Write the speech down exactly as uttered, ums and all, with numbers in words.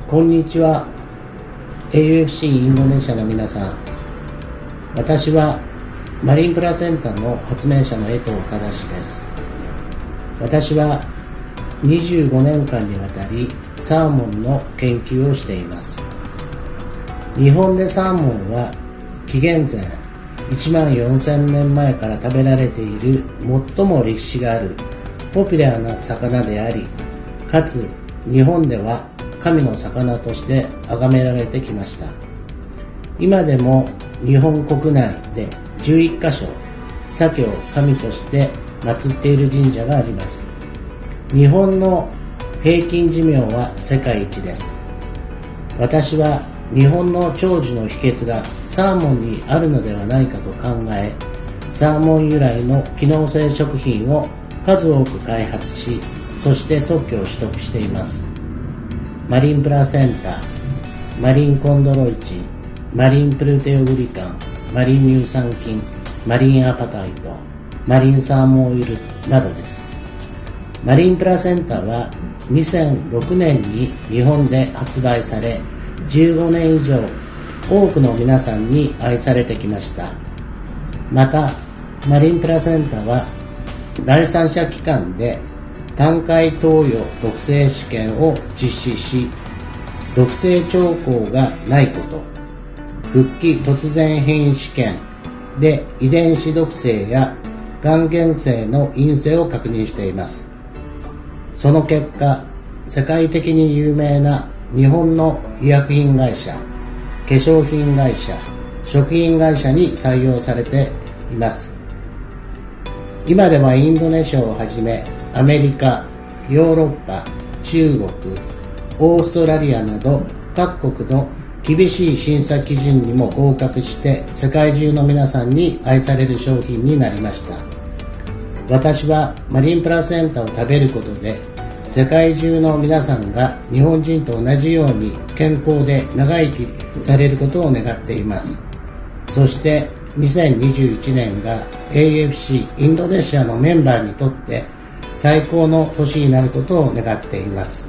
こんにちは。 エーエフシー インドネシアの皆さん、私はマリンプラセンタの発明者の江藤忠です。私はにじゅうごねんかんにわたりサーモンの研究をしています。日本でサーモンは紀元前いちまんよんせんねんまえから食べられている最も歴史があるポピュラーな魚であり、かつ日本では神の魚として崇められてきました。今でも日本国内でじゅういっかしょ、鮭を神として祀っている神社があります。日本の平均寿命は世界一です。私は日本の長寿の秘訣がサーモンにあるのではないかと考え、サーモン由来の機能性食品を数多く開発し、そして特許を取得しています。マリンプラセンタ、マリンコンドロイチン、マリンプルーテオグリカン、マリン乳酸菌、マリンアパタイト、マリンサーモンオイルなどです。マリンプラセンタはにせんろくねんに日本で発売され、じゅうごねん以上多くの皆さんに愛されてきました。また、マリンプラセンタは第三者機関で体外投与毒性試験を実施し、毒性兆候がないこと、復帰突然変異試験で遺伝子毒性やがん原性の陰性を確認しています。その結果、世界的に有名な日本の医薬品会社、化粧品会社、食品会社に採用されています。今ではインドネシアをはじめ、アメリカ、ヨーロッパ、中国、オーストラリアなど各国の厳しい審査基準にも合格して、世界中の皆さんに愛される商品になりました。私はマリンプラセンタを食べることで、世界中の皆さんが日本人と同じように健康で長生きされることを願っています。そして、にせんにじゅういちねんが エーエフシー インドネシアのメンバーにとって最高の年になることを願っています。